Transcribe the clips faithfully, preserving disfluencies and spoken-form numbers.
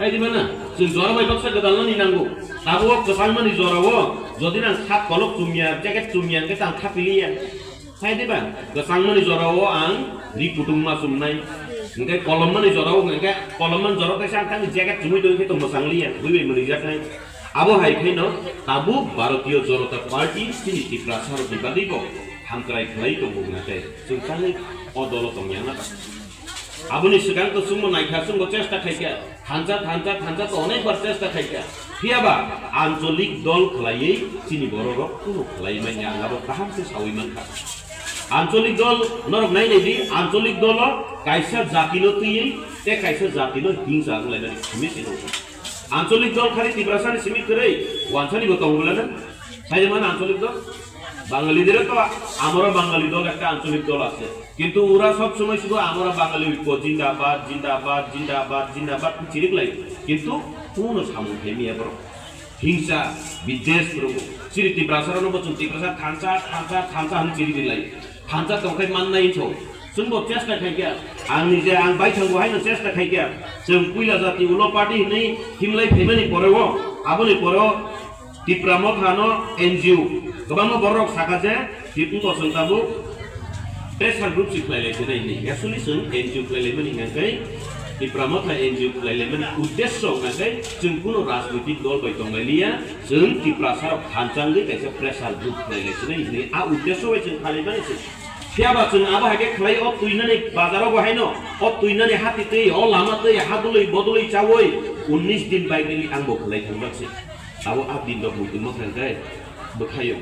Hai di mana, chwng jora bai baksa gwdalnani nango. Tabuk kwchangmani jorao, jodi nang sat kolok chumya, jacket chumya, hwnkhe tang khapiliya. Hai di ba, kwchangmani jorao ang ri kutung ma chumnai. Hwnkhe kolommani jorao, hwnkhe kolomman jora kaisa ang tangni jacket chumui tongkhe to mwchang liya, bui bai mwnwi jaknai. Abo hai khaino tabuk Bharatiya Janata Party chini Tiprasa rokni bagwi bo hamkrai khlai tongo hwnkhe chwng tangwi o dolo tongya na ba. Aboni swkang to chwngbo naikha, chwngbo chesta khaikha. Thansa, thansa, thansa to onek bar chesta khaikha. Phiyaba ancholik dol khlaiwi chini bororok kunu khlai manya, ang abo kaham khe sawi mankha. Ancholik dol norok nainai di, ancholik dolo kaisa jatino twiwi tei kaisa jatino hingsa wnglainani simi se nukgo. Ancholik dol khali Tiprasani simi kwrwi, wansani bo tongo bwlano. Sai mano ancholik dol? Bangalidere to amaro Bangali dol ekta ancholik dol ase. কিন্তু ওরা সব সময় শুধু আমরা বাঙালি ঐক্য জিন্দাবাদ, জিন্দাবাদ, জিন্দাবাদ, জিন্দাবাদ চিরিক লাগে। কিন্তু কোনো সামনে মিয়া বড় হিংসা, বিদ্বেষ করবো। চিরি তিপ্রাসারও বলছেন, তিপ্রাসা থানসা, থানসা, থানসা আমি চিরি দিলাই। থানসা তো ওখানে মান নাই তো। শুনবো চেষ্টা খাই গিয়া। আং নিজে আং বাই থাকবো হাই না চেষ্টা খাই গিয়া। जों पुइला जाति उलो पार्टी हिनै हिमलाय फैमानि परेओ, आबोनि परेओ Tipra Motha no N G O, kwbangma borok saka je, Tipra Motha chwng tabuk pressure group si khlai lai sinai hwnwi. Actually chwng N G O khlai lai mani hwnkhe, Tipra Motha N G O khlai lai mani uddesho hwnkhe, chwng kuno rajnitik dol bai tong lai liya, chwng Tiprasa rok thansa wngwi kaisa pressure group khlai lai sinai hwnwi. A uddesho bai chwng khlai lai mani se. Phiya ba chwng abo hai khe khlai o twinani bazar o bo haino, o twinani hati twi, o lama twi, ha dului bodului chawi, unnish din bai nini ang bo khlai thang bak se. Abo a din rok muitu ma thang khe bwkhaio.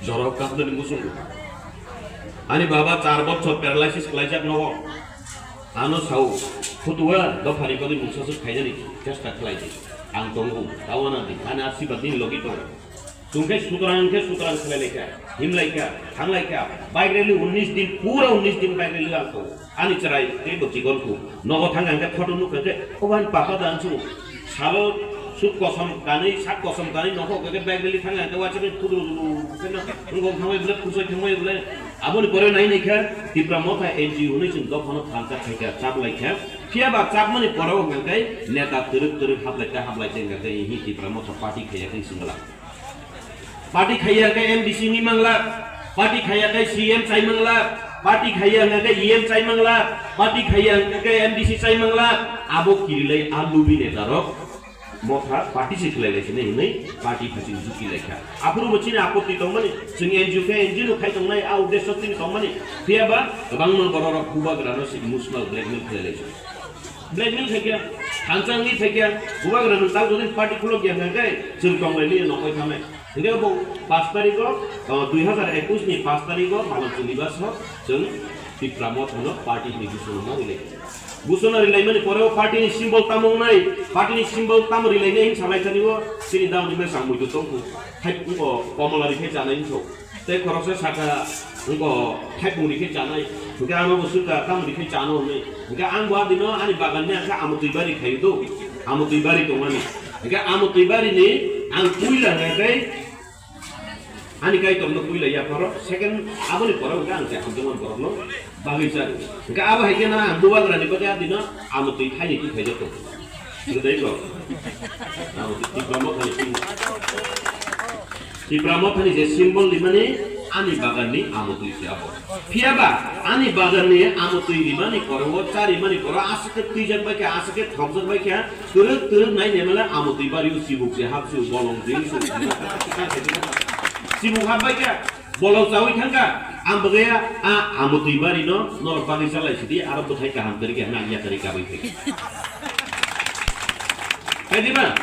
Jorok kapnani muchungo. Ani baba char bochor paralysis khlaijak nogo. Ano sao, phutuwa dophani bagwi mungsa swk khainani chesta khlai di. Ang tongo, tawana di, ani asirwad nini logi tongo. Chwng khe sutrang khe sutrang khlai laikha, him laikha, thang laikha, bike rally unnish din, pura unnish din bike rally ang tongo. Ani chwrai tei bo chikon khu. Nogo thang ang khe photo nukha khe, o ani papa da ang chwng. Salo suk kosom kanwi, sak kosom kanwi nokho khe bike rally thang ang khe wacha khe pudru khe no. Wngkok thangwi bwle, kusoi thangwi bwle. Aboni pore nai nai khe Tipra Motha N G O hwnwi chwng dophano thansa khaikha, chap laikha. Phiya ba chapmani pore o hwnkhe neta twrwk twrwk hablai ta hablai ta hwnkhe hi Tipra Motha party khaiya khe swngla. Party khaiya khe M D C wngwi mangla, party khaiya khe C M chai mangla, party khaiya hwnkhe E M chai mangla, party khaiya hwnkhe M D C chai mangla, abo kirilai a lubi neta rok motha party se khlai lai sinai hinwi party phasing juki lai kha. Aphuru bo chini apotti tongmani, chwng N G O khe N G O no khai tongnai, a uddesho chini tongmani, phiya ba kwbangma borok rok bubagra no se emotional blackmail khlai lai. Blackmail khaikha, thansa wngwi khaikha, bubagra nwng tal jodi party khulok ya hwnkhe, chwng tonglaili nokoi thangnai. Hwnkhe bo pash tarikh o, o, dui hazar ekush ni pash tarikh o Malokchwng Nibas o chwng Tipra Motha no party ni gusuna ma rilai. Gusuna rilaimani pore o party ni symbol tamo wngnai, party ni symbol tamo rilainai hin salai thani o chini dauni mesa muitu tongkhu. Thai wngkho komola rikhe chanai wngkho. Tei khoroksa saka wngkho thaipung rikhe chanai. Hwnkhe ano bo swkha tamo rikhe chano hwnwi. Hwnkhe ang bo adino ani bagan ni angkhe amotwi bari khaio do. Amotwi bari tongmani. Hwnkhe amotwi bari ni ang puila hwnkhe ani kaitorno puila yapharo second aboni pore hwnkhe ang se hamjakmani borokno bagwi chari. Hwnkhe abo hai khe na ang bubagrani bagwi adino amotwi thaini twi khaijak tongo. Gwnai kok. Amotwi Tipra Mothani twi. Tipra Mothani je symbol rimani ani baganni amotwi se abo. Phiya ba ani baganni amotwi rimani pore o cha rimani pore aswk khe twijak bai khe, aswk khe thokjak bai khe, twrwk twrwk nai nemala amotwi bario chibuk je hapsu bolong je su. Chibuk hap bai khe. Bolong chawi thangkha, ang bagwi a amotwi bari no norok bagwi chalai sidi, aro bwthai kaham kwrwi khe nang yakarwi kabwi thai. Kaidiba?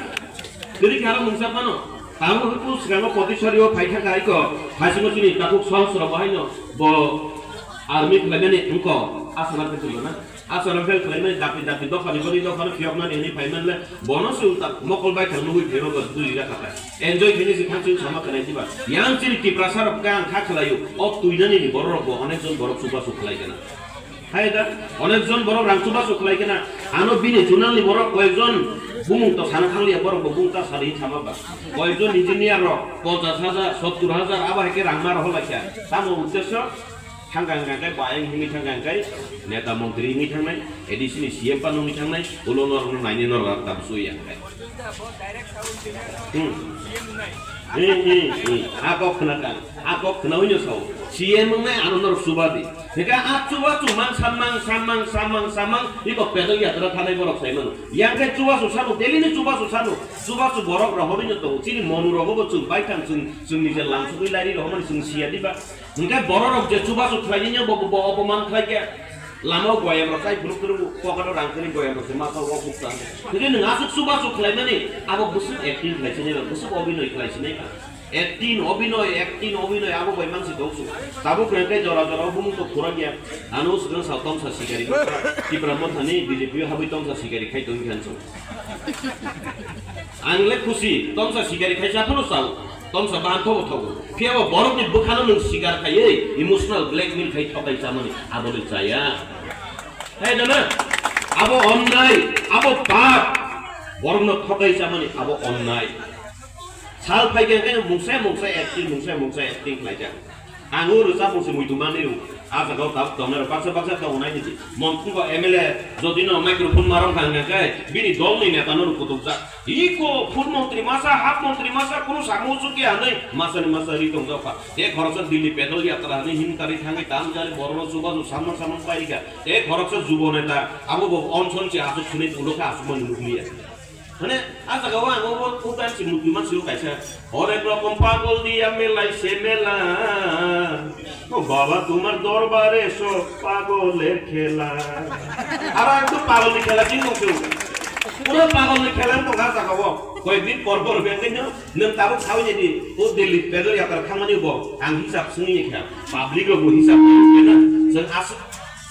Kwrwi khe aro mungsa phano. Tamo hwnkhe swkango Potiswari o phai thangkha aiko, phaisingo chini takhuk sohosrok bo haino bo army khlaimani wngkho, asana khe chwlana. Aswrang fail khlaimani dakti dakti dophani boni dophano phiyoknani hwnwi phaimanle bono se ulta mokol baithang nugwi phaima bo dui rwkha ta. Enjoy khainai se thang chwng sama khanai diba. Yang chini Tiprasa rok khe ang kha khlaio, o twinani ni borok rok bo onek jon borok chubachu khlai kana. Hai da, onek jon borok rang chubachu khlai kana. Ano bini junal ni borok koyek jon bumung to sana thang liya borok bo bumung ta sadi sama ba. Koyek jon engineer rok ponchas hajar, sottur hajar abo hai khe rang ma rohor lai kha. Tamo uddesho? Thangkha hwnkha khe bayang himwi thangkha hwnkhe neta montri himwi thangnai, A D C ni C M phano himwi thangnai, ulo norokno nainai norok tabsui ya hwnkhe. Hmm. Hmm, hmm, hmm. A kok khna kha, a kok khna hwnwi no sao. C M wngnai ano norok chuba di. Hwnkhe a chuba chumang samang, samang, samang, samang, iko pedal yatra thanai borok sai mano. Yang khe chuba su sano, daily ni chuba su sano. Chuba su borok rok hwnwi no tongo. Chini monu rogo bo chwng baithang chwng, chwng nije langsugwi lairi rok hwnmani chwng siya diba. Hwnkhe bororok je chubachu khlainai bo, bo, bo opoman khlaikhe, lamao goyamrok chai phuru phuru pocket-o rang kwrwi goyamrok se masa o bukcha. Hwnkhe nwng aswk chubachu khlaimani, abo bwswk acting khlai sinai ba, bwswk obinoi khlai sinai ba. Acting, obinoi, acting, obinoi, abo bai mansi tongsu. Tabuk hwnkhe jora jora o bumung tok khurang ya. Ano swkang sao tongsa sikari. Tipra Mothani B J P o habwi tongsa sikari khai tongwi khansu. Ang le khusi, tongsa sikari khai sa phano sao. Tongsa bahan thobo thobo. Phiya bo borokni bwkhano nwng sikar khaiwi emotional blackmail khai thokai chamani abo le chaya. Hai da na? Abo onnai, abo pap. Borokno thokai chamani abo onnai. Sal phai khe khe mungsa mungsa acting, mungsa mungsa acting khlaijak. Ang o rwchapmung se muitu manwi rw. A jaga o tabuk tongnai rok baksa baksa tongo nai niji. Montri bo M L A jodi no microphone marong thang hwnkhe bini dol ni neta no rw kutukjak. Iko food montri masa, hap montri masa, kunu samung suk ya hwnwi masa ni masa ri tongjak kha. Te khoroksa Delhi pedal yatra hwnwi himkari thangwi tam jari borok no chubachu samang samang pai kha. Te khoroksa jubo neta abo bo onson se aswk swnwi ulo khe aswk mani nukliya. Mane, a jaga o ang o, o, o, si muitu mansi o kaisa. Horek rokom pagol diya melai se mela. O baba, tomar dorbare sob pagoler khela. Aro ekdom pagol ni khela chini tongse. Pura pagol ni khela tong a jaga o. Koyekdin por por bengkhe no, nwng tabuk sawi nai di. O Delhi pedal yatra thangmani bo. Ang hisab swngwi kha. Public rok bo hisab swngwi kha na. Jeng aswk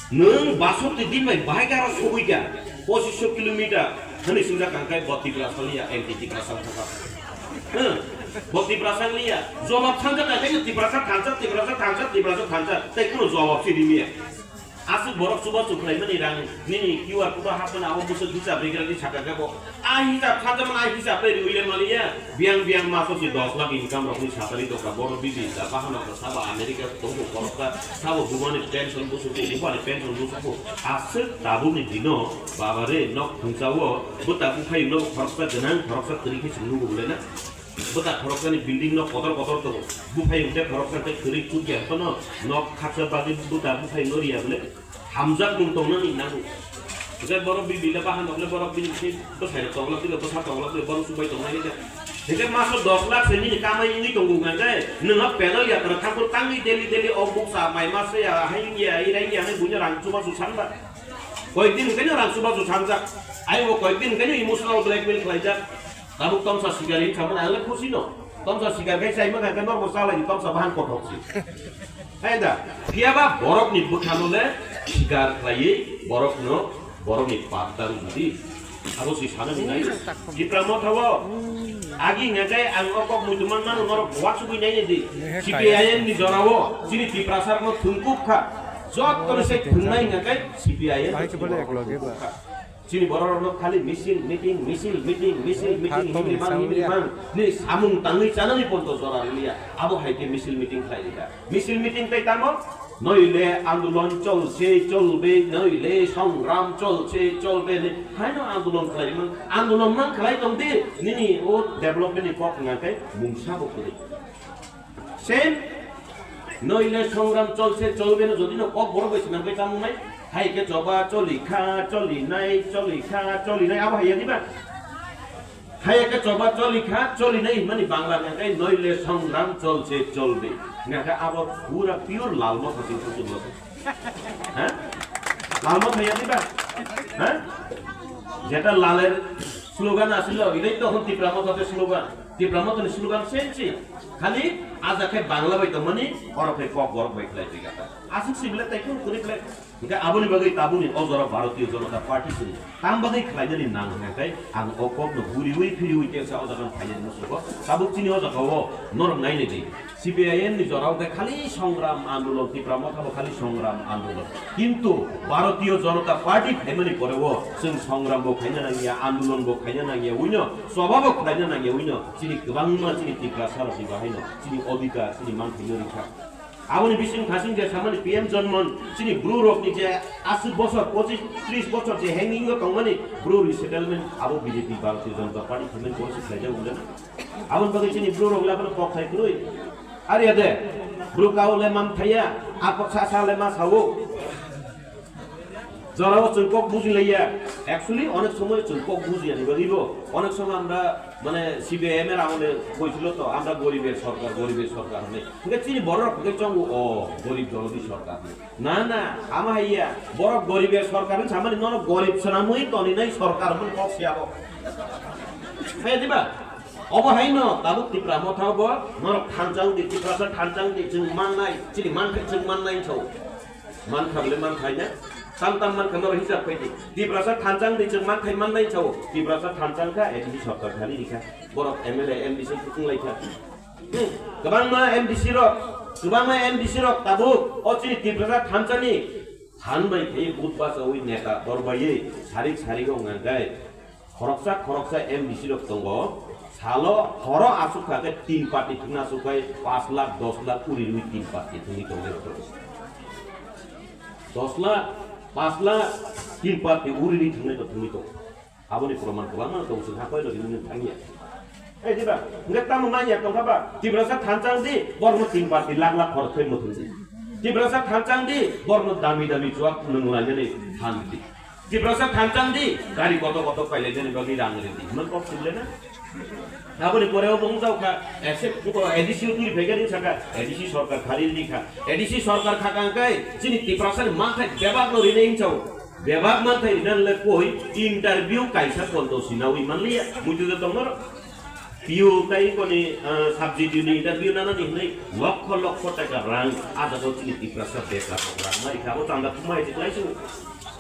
Nwng baswk twi din bai bahai garo sogwi kha, pochisho kilometer hwnwi swngjak kha, hwnkhe bo Tiprasa liya, anti Tiprasa wngkha. Hwng, bo Tiprasa liya, jobab thansa kha, khe Tiprasa thansa, Tiprasa thansa, Tiprasa thansa, tei kunu jobab se rimiya. Aswk borok chubachu khlaimani rang nini Q R code o hapmani abo bwswk hisab rigra di sakha khe bo. A hisab khajakmani, a hisab tei riwi le maliya. Biyang biyang maso si dos lakh income rokni satari tongkha. Boro bibi da bahanok sabo America tongo, khoroksa sabo bumani pension busugo, bupani pension busugo. Aswk tabukni dino baba re nok thungsa o bwta buphai no khoroksa gwnang, khoroksa kwrwi khe chwng nugo bole na. Bwta khoroksani building no kotor kotor tongo. Buphai hwnkhe khoroksa tei kwrwi chukya, kono nok khaksa bagwi bwta buphai no riya bole. Hamjakmung tongnani nango. Je borok bibile bahan okle borok bini se bwsai rok tongla tile bwsa tongla tile borok chubai tongnai le. Hingke maso dos lakh se nini kamai wngwi tongo hwnka khe nwng o pedal yatra thakur tangwi daily daily o buksa mai ma se ya hai wngya irai wngya hinwi buino rang chubachu sanba. Koyekdin hwnkhe no rang chubachu sanjak. Ai bo koyekdin hwnkhe no emotional blackmail khlaijak. Tabuk tongsa sikari hinwi samani ang le khusi no. Tongsa sikar khe chaima kha khe norbo chalai di tongsa bahan kothok si. Hai da, phiya ba borok ni bwkhano le sikar khlaiwi borok no, borok ni pap ta rwdi. Abo si sana ni nai. Tipra Motha o agi hingka khe ang o kok muitu man mano norok wasugwi nai di. C P I M ni jora o chini Tiprasa rok no thwngkuk kha. Jotto ni se thwngnai hingka khe C P I M ni thwngkuk kha. Chini borok rok no khali misil meeting, misil meeting, misil meeting, himri bang, himri bang ni samung tangwi chanani ponto jora rwliya. Abo hai khe misil meeting khlai rikha. Misil meeting tei tamo? নইলে আন্দোলন চলছে চলবে, নইলে সংগ্রাম চলছে চলবে ni. Haino আন্দোলন khlai mang, আন্দোলন mang khlai tong di, nini o development ni kok hwnka khe mungsa bo kwrwi. Same. নইলে সংগ্রাম চলছে চলবে no jodi no kok borok bai swnam bai tamo nai. Hai khe choba choli kha, choli nai, choli kha, choli nai, abo hai ya diba? Hai khe choba choli kha, choli nai hwnmani Bangla hwnka khe নইলে সংগ্রাম চলছে চলবে. Hwnka khe abo pura pure Lal Motha chini kuchuk logo. Ha? Lal Motha ya diba? Ha? যেটা লালের স্লোগান আছিল, এটাই তো এখন টিপ্রা মথাতে স্লোগান। টিপ্রা মথাতে স্লোগান সেম সেম। খালি আজ আখে Bangla bai tongmani, oro khe kok borok bai khlai twi gata. Aswk sibile tai kunu kuri khlai. Hingke aboni bagwi tabukni o jora Bharatiya Janata Party sini tam bagwi khlainani nang hingke ang o kokno guriwi phiriwi tengsa o jaga phainani musugo. Tabuk chini o jaga o norok nainai di. C P I M ni jorao khe khali songram andolon, Tipra Motha bo khali songram andolon. Kintu Bharatiya Janata Party phaimani poreo chwng songram bo khaina nangya, andolon bo khaina nangya, wino choba bo khlaina nangya, wino chini kwbangma chini Tiprasa rokni bahaino chini odhikar, chini manthai no rikha. Aboni bising thasing je samani P M Janman chini bru rok ni je aswk bosor, pochis tris bosor je hanging o tongmani bru resettlement abo B J P Bharatiya Janata Party khaimani borsi khlaijak wngkha. Aboni bagwi chini bru rok le abono kok khai kwrwi. Ari ade bru kao le man thaya, a kok sa sa le ma sao. Jorao chwng kok buji laiya. Actually, onek somoy chwng kok buji ani bagwi bo. Onek somoy amra, mane, C P I M er amole koichilo to, amra goriber sorkar, goriber sorkar hwnwi. Hwnkhe chini borok hwnkhe chongo, o, gorib jonodi sorkar hwnwi. Na, na, ama haiya, borok goriber sorkar hwnwi samani nono gorib swnamwi toninai sorkar hwnwi kok siya bo. Hai diba? Obo haino tabuk Tipra Motha bo norok thansa wngdi, Tiprasa thansa wngdi, chwng mannai, chini manthai chwng mannai wngkha o. Mankha bole mankha ya. Tam tam mankha norok hisab khaidi. Tiprasa thansa wngdi chwng manthai mannai sao. Tiprasa thansa wngkha A D C sorkar thani rikha. Borok M L A, M D C kutung laikha. Hmm. Kwbangma M D C rok, kwbangma M D C rok tabuk o chini Tiprasa thansa ni than bai khe but bachawi neta dor baiwi sarik sarik wng nang khe. Khoroksa khoroksa M D C rok tongo, salo horo aswk kha khe tin party thwngna aswk khe paanch lakh, dos lakh uri rwi tin party thwngwi tongnai rok tongo. Dos lakh, paanch lakh tin party uri rwi thwngnairok thwngwi tongo. Aboni proman kwbangma tongo, chwng hakhe rok rimwi thangya. Ei diba, hwnkhe tamo manya tongkha ba, Tiprasa thansa wngdi, borokno tin party lakh lakh khorok thwi muthungdi. Tiprasa thansa wngdi, borokno dami dami chuak nung lainani than di. Tiprasa thansa wngdi, gari koto koto pailainani bagwi rang ridi. Hwnwi kok sibole na? Aboni pore o bung jaukha, A C, A D C o turi phaikha ring sakha, A D C sorkar khari rikha. A D C sorkar khakang kai, chini Tiprasani manthai bebak no rinai hinchao. Bebak manthai rinani le koi, interview kaisa konto sinawi manliya. Muitu de tongmaro. P U tai koni, ah, subsidy ni interview nana ni hinwi lokho lokho taka rang, ah jaga o chini Tiprasa bekar rok rang mai kha, abo chanda thumai hai chiklai su.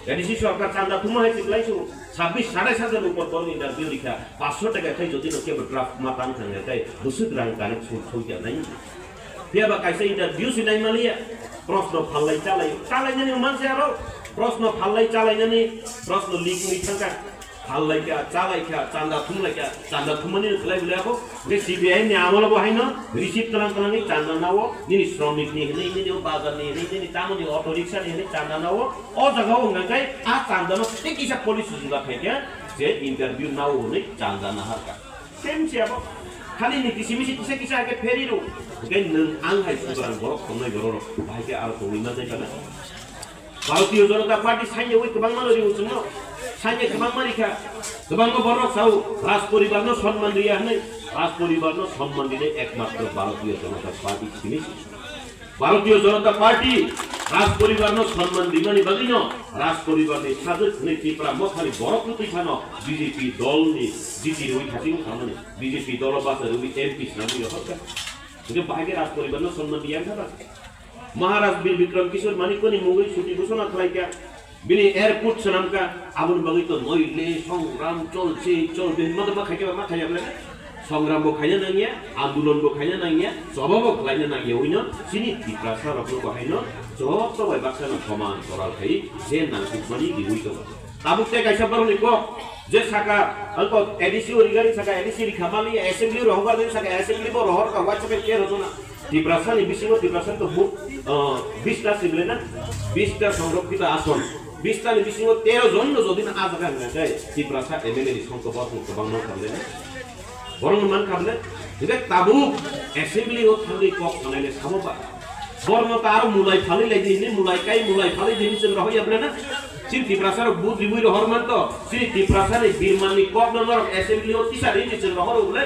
A D C sorkar chanda thumai hai chiklai su. Sabbish satais hajar upor borok interview rikha, paanch sho taka khai jodi no kebo draft ma tang thang ya tai, bwswk rang connect su thoi ya nai. Phiya ba kaisa interview si nai maliya, proshno phallai chalai, chalainani manse aro, proshno phallai chalainani, proshno leak wngwi thangkha. Hal laikha, cha laikha, chanda thum laikha, chanda thumani no khlai bwlai abo. Hwnkhe C P I M ni amolo bo haino receipt tlang tlang ni chanda nao, nini sromik ni hwnwi, nini o bazar ni hwnwi, nini tamoni auto rickshaw ni hwnwi chanda nao. O jaga o hwnka khe a chanda no tei kisa police juda khai khe je interview nao hwnwi chanda naharkha. Same se abo. Khali ni kisi misi kisa kisa khe pheri rw. Hwnkhe nwng ang hai subrang borok tongnai borok rok bahai khe aro tongwi manjai kana. Bharatiya Janata Party sanya wi kwbangma no ringo chwngno. Sanya kwbangma rikha. Kwbangma borok sao Raj poribar no sonman riya hwnwi. Raj poribar no sonman rinai ekmatro Bharatiya Janata Party simi. Bharatiya Janata Party Raj poribar no sonman rimani bagwi no Raj poribar ni sajwk hwnwi Tipra Mothani borok no twi phano B J P dol ni jiti rwi thaching thangmani B J P dolo basa rwi M P swnamwi rohorkha. Hwnkhe bahai khe Raj poribar no sonman riya wngkha ba? Maharaj Bir Bikram Kishore Manikya ni mungwi chuti ghosona khlaikha. Bini airport swnamkha. Aboni bagwi to noile songram cholse cholbe hinma ma khaikhe ba ma khaiya bwle. Songram bo khaina nangya, andolon bo khaina nangya, choba bo khlaina nangya wino chini Tiprasa rokno bo haino joto bai baksa no soman koral khai je nangkukmani riwi tongo. Tabuk tei kaisa borokni kok, je saka, ang kok A D C o rigari saka, A D C rikha mali, assembly rohor gari saka, assembly bo rohor ka, WhatsApp e share hono na. Tiprasa ni bisingo Tiprasa to bu, ah, bista sibile na, bista songrokkhito ason, bista ni bisingo tero jon no jodi na a jaga hwnka khe Tiprasa M L A ni songkho bo kwbang no khamle na. Borok no man kha bwle? Hingke tabuk assembly o thangwi kok sanai le sabo ba? Borok no ta aro mulai phalwi lai di hinwi, mulai kai mulai phalwi di hinwi chwng rohor ya bwle na? Chini Tiprasa rok vote riwi rohor man to. Chini Tiprasa ni birman ni kok no norok assembly o tisa ri hinwi chwng rohor bwle?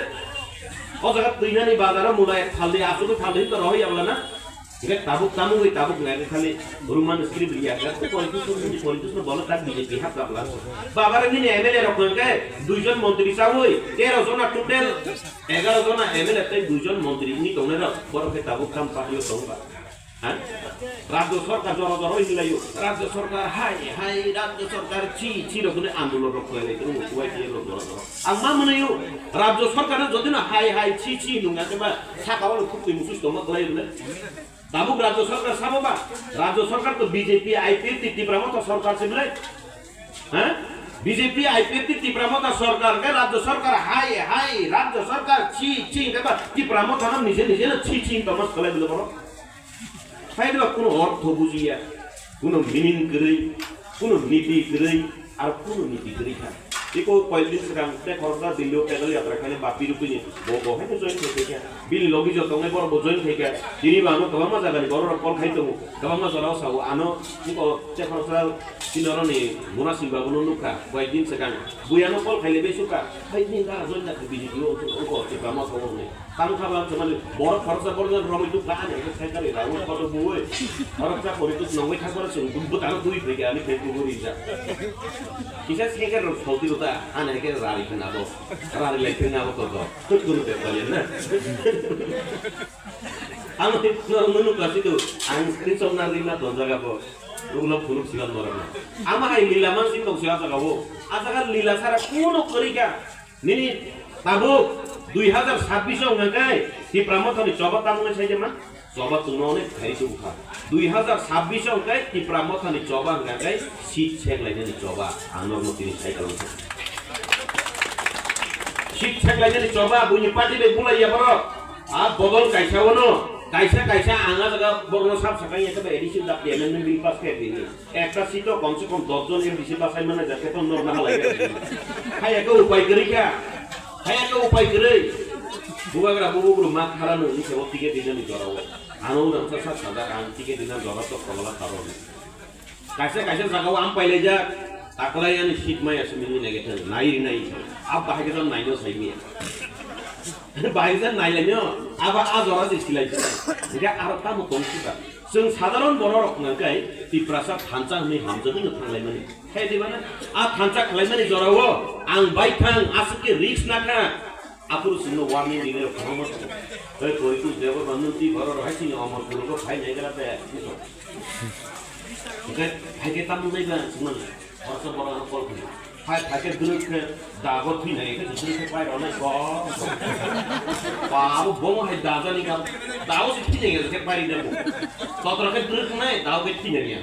O jaga twinani bazar o mulai phalwi asugwi phalwi hinwi rohor ya bwle na? Hingke tabuk tamo wi tabuk nai khali Roman script liya kha, ko politician ni politician no bono tak B J P hap kap la. Babar nini M L A rok hingke dui jon montri chawi, tero jona total egaro jona M L A tei dui jon montri ni tongnai rok, borok khe tabuk tam party o tong ba. Ha? Rajya sarkar jora jora hinlayo, Rajya sarkar hai hai, Rajya sarkar chi chi rok ni andolon rok khlai lai tongo, Y T F rok jora jora. Ang ma mwnai o, Rajya sarkar no jodi no hai hai chi chi nungna khe ba saka o khuk twi musus tongma khlai le. Tabuk Rajya Sarkar sabo ba? Rajya Sarkar to B J P, I P F T, Tipra Motha Sarkar se bwle? Ha? B J P, I P F T, Tipra Motha Sarkar, ke Rajya Sarkar hai, hai, Rajya Sarkar chi, chi, ke ba Tipra Motha no nije, nije no chi, chi, tongma khlai bwle borok. Hai ba kuno ortho bujiya, kuno meaning kwrwi, kuno niti kwrwi, ar kuno niti kwrwi kha. Iko koyekdin swkang tei khoroksa Delhi-o pedal yatra khainai Bappi Rupini bo, bo haino join khai kha. Bini logi jo tongnai borok bo join khai kha. Tini bo ano kwbangma jagani borok rok call khai tongo. Kwbangma jorao sao ano iko tei khoroksa Sinoroni Muna Singh Babu no nukha, koyekdin swkang. Bui ano call khaile bai sukha. Hai ni gara join da kha B J P o, o, o, Tipra Motha o hwnwi. Tang kha ba chumani borok khoroksa borok jan romwi duk kha ani khe sai kari ra, o photo bui. Khoroksa pori tus nongwi thak borok chwng butano twi phai kha ani Facebook o rijak. Kisa sai kari rok soti rota ani khe rari khna bo. Rari lai khna bo to to. Tut kunu bepal ya na. Ang no no no kasi tu ang screenshot na rina don jaga bo. Ulo phunuk silan norok na. Ama hai lila man sin tong sia jaga bo. Ajaga lila sara kuno korika. Nini tabuk dui hazar sabbish ong kai Tipra Motha ni choba tang na sai jema. Choba tungno ne khai tu kha. Dui hazar sabbish ong kai Tipra Motha ni choba hwnga kai seat sek lai ni choba. Ang no tini sai kalong. Seat sek lai ni choba buini party bai bulai ya borok. A bodol kaisa wano, kaisa kaisa ang a jaga borokno sab sakang ya khe A D C dap ya, amendment bill pass khe bini. Ekta seat o komse kom dos jon M D C pasai mana ja khe to nor na halai khe. Hai ekta upai kwrwi kha. Hai ekta upai kwrwi. Bubagra bubu bro ma khara no ni sabo ticket dinani jorao. Ano udan sa sa sada ang ticket dinan jorao to kola taro. Kaisa kaisa jagao ang pailaijak, taklai ani seat maya simi ni negative, nai ri nai. Ab bahai khe nai no sai miya. Bahai khe nai lai no, aba a jora se silai sinai. Hingke aro tamo tong sika. Chwng sadharon borok rok nang kai Tiprasa thansa hwnwi hamjagwi no thanglai mani. Hai di bana, a thansa khlai mani jorao ang bai thang aswk khe risk na kha. Aphuru chwngno warning rinai rok kwbangma tongo. Hei, Korikus Debbarma, nwng twi borok rok hai chini Omorpur rok phai nai gra de. Hwnkhe hai khe tamo nai ba chwngno. Khoroksa borok ano call khlai. Hai, hai khe dwrwk khe dago thwi nai khe dwrwk khe pai rw nai kok. Ba, abo bomo hai da jani ka. Dago se thwi nai khe pai ri nai bo. Totra khe dwrwk nai, dago khe thwi nai khe.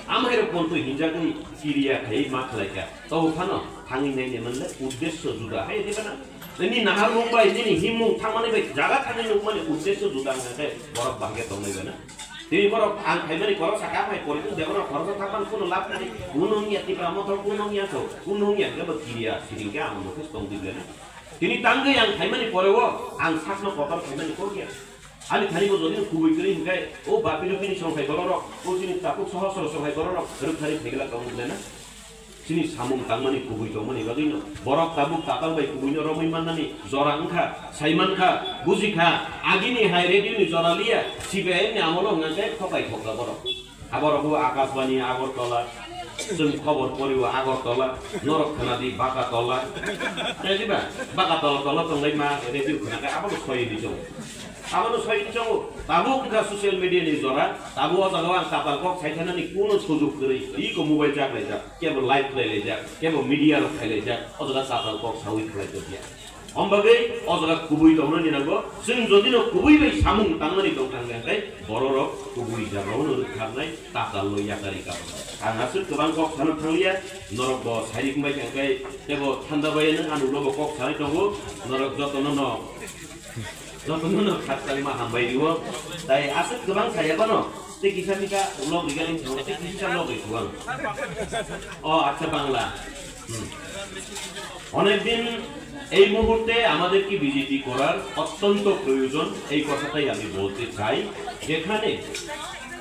Ama hai rok kon to hinjak ni kiriya khai ma khlai kha. Tobo phano thangwi nai ne manle uddesho juda. Hai di bana. Nini nahar mung bai, nini himung thangmani bai, jaga thangwi nukmani uddesho juda wngkha khe borok bahai khe tongnai bai na. Tini borok ang khaimani borok saka bai, Korikus Debbarma khoroksa thangmani kuno lab nai, kuno wngya Tipra Motha, kuno wngya so, kuno wngya hwnkhe bo kiriya, siring khe ang mokhe tong di ble na. Tini tangwi ang khaimani pore o, ang sakno kotor khaimani kok ya. Ani thani bo jodi kubui kwrwi hwnkhe, o Bappi Rupini songkhai borok rok, o chini Tapuk Sohosro songkhai borok rok, rwk thani phaigla tongo ble na. Chini samung tangmani kubui tongmani bagwino borok tabuk tatal bai kubuino romwi mannani jora wngkha, sai mankha, bujikha. Agini hai radio ni jora liya, C P I M ni amolo hwnkha khe khokai thokda borok. Aborok bo Akashbani Agartala, chwng khobor pori o Agartala, norok khwnadi Bakatola. Tei diba? Bakatola tola tonglai ma radio khwna khe abono soi di chong. Abono soi di chong. Tabuk wngkha social media ni jora, tabuk o jaga o ang tatal kok sai thanani kuno sujug kwrwi. Iko mobile jak lai jak. Kebo live khlai laijak, kebo media rok khai laijak, o jaga chapal kok sawi khlai tongya. Om bagwi o jaga kubui tongnani nango, chwng jodi no kubui bai samung tangmani tong thang khe, borok rok kubui jaga o no rwkharnai, tatal no yakari ka. Ang aswk kwbang kok sana thangliya, norok bo sairik bai khe kebo thanda bai nang anu no bo kok sanai tongo, norok jotono no Jotono no khat kali ma hambai rio. Tai aswk kwbang saya kono. Tei kisa mika log ri gani thango, tei kisa log ri thuang. O, acha, Bangla. Hmm. অনেক দিন এই মুহূর্তে আমাদেরকে বিজেপি করার অত্যন্ত প্রয়োজন, এই কথাটাই আমি বলতে চাই। যেখানে,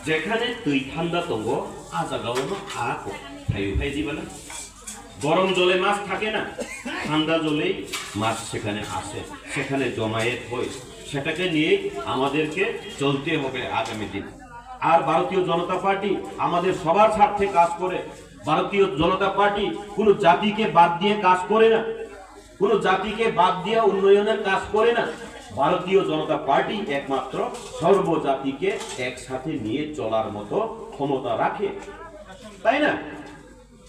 যেখানে twi thanda tongo, a jagao no a kok thaio phai di bana. গরম জলে মাছ থাকে না, ঠান্ডা জলেই মাছ সেখানে আসে, সেখানে জমায়েত হয়। সেটাকে নিয়ে আমাদেরকে চলতে হবে আগামী দিন। আর ভারতীয় জনতা পার্টি আমাদের সবার স্বার্থে কাজ করে। ভারতীয় জনতা পার্টি কোনো জাতিকে বাদ দিয়ে কাজ করে না, কোনো জাতিকে বাদ দিয়ে উন্নয়নের কাজ করে না। ভারতীয় জনতা পার্টি একমাত্র সর্বজাতিকে একসাথে নিয়ে চলার মতো ক্ষমতা রাখে, তাই না?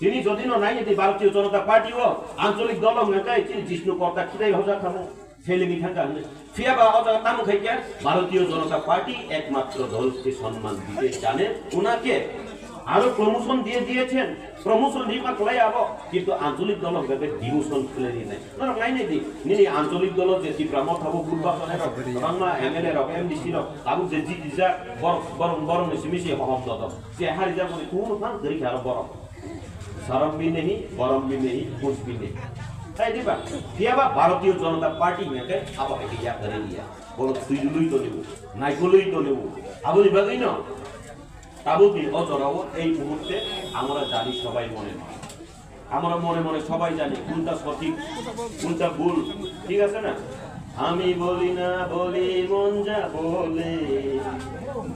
Tini jodi no nai di Bharatiya Janata Party o ancholik dol wngkha khe chini Jishnu Korta khitai hoja thamo, phelengwi thangkha hwnwi. Phiya ba o jaga tamo khai khe Bharatiya Janata Party ekmatro dol se sonman dite jane, unake আরো প্রমোশন দিয়ে দিয়েছেন, প্রমোশন রিমা কলাই আবো, কিন্তু আঞ্চলিক দল হইতে ডিমোশন খুলে দিয়ে নাই। নরক নাই নাই দি, নিনি আঞ্চলিক দল যে ত্রিপুরা মত হবো বুলবা করে রক, বাংলা এমএলএ রক, এমডিসি রক, আবু যে জি যা বরং বরং বরং মিশি মিশি হম দদ, যে হারি যা বলে কোন ফান ধরি খারো বরং। শরম ভি নেই, গরম ভি নেই, কুছ ভি নেই। তাই দিবা, দিয়াবা ভারতীয় জনতা পার্টি মেকে আবো হেকে ইয়া করে দিয়া। বড় সুইজুলুই তো নেব, নাইকুলুই তো নেব। আবুনি বাকি না? তাবুক ni o jorao ei muhurte amra jani sobai mone mone. Amra mone mone sobai jani kunta sothik, kunta bhul, thik ache na? আমি বলি না বলি মন যা বলে,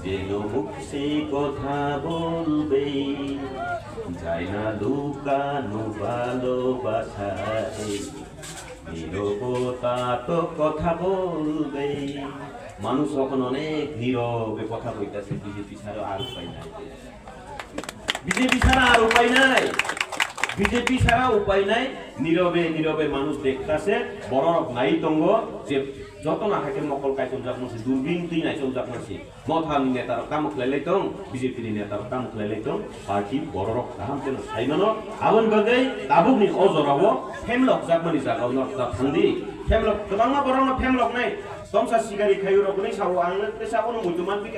যেন মুখ সে কথা বলবে, যায় না লুকানো ভালোবাসায়। নীরবতা তো কথা বলবে। মানুষ এখন অনেক নীরবে কথা কইতাছে, বিজেপি ছাড়া আর উপায় নাই। বিজেপি ছাড়া আর উপায় নাই। বিজেপি ছাড়া উপায় নাই। নীরবে নীরবে মানুষ দেখতাছে, বড় নাই তঙ্গ যে যত না থাকে মকল কাইতল যাক মানছে, দূরবীন তুই নাই চল যাক মানছে। Motha ni neta rok tamo khlai lai tong, B J P ni neta rok tamo khlai lai tong, party borok rok kaham kheno sai mano. Aboni bagwi tabuk ni o jora o phem lok jakmani jaga o norok da thang di. Phem lok kwbangma borok no phem lok nai. Tomsa sikari khayu rok ni sao ang le sao no muitu man bika.